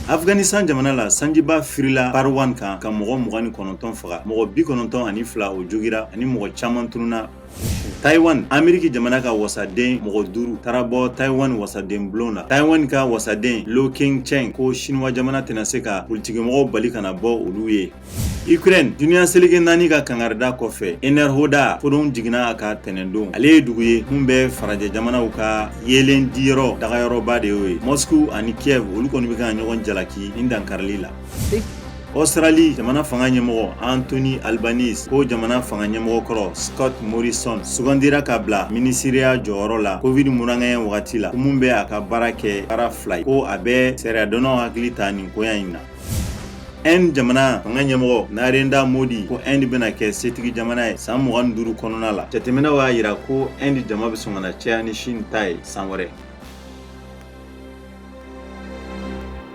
Afghanistan jamana la, sanjiba firila Parwan kan ka mɔgɔ 29 faga, mɔgɔ 92, o jogira ani mɔgɔ caman tununna. Taiwan, Ameriki jamana ka wasaden mɔgɔ duuru taara bɔ Taiwan wasaden bulon na. Taiwan ka wasaden Lo King Cheng ko Sinuwa jamana tɛna se ka politikimɔgɔw bali kana bɔ olu ye. Ukraine, duniya seleke naani ka kangarida kɔfɛ, Enerhodar fodon jiginna a ka tɛnɛndon. Ale ye dugu ye mun bɛ farajɛ jamanaw ka yeelen diyɔrɔ dagayɔrɔba de y'o ye. Moscou ani Kiev, olu kɔni bɛ ka ɲɔgɔn jalaki nin dankarili la. Australie jamana fanga ɲɛmɔgɔ Anthony Albanese ko jamana fanga ɲɛmɔgɔ kɔrɔ Scott Morrison sugandira ka bila minisiriya jɔyɔrɔ la Covid murankɛɲɛ wagati la, ko mun bɛ a ka baara kɛ baara fila ye, ko a bɛ sariyadɔnnaw hakili ta nin koya in na. Inde jamana fanga ɲɛmɔgɔ Narendra Modi ko Inde bɛna kɛ setigi jamana ye san 25 kɔnɔna la. Jateminɛw y'a yira ko Inde jama bɛ sɔn ka na caya ni Chine ta ye san wɛrɛ.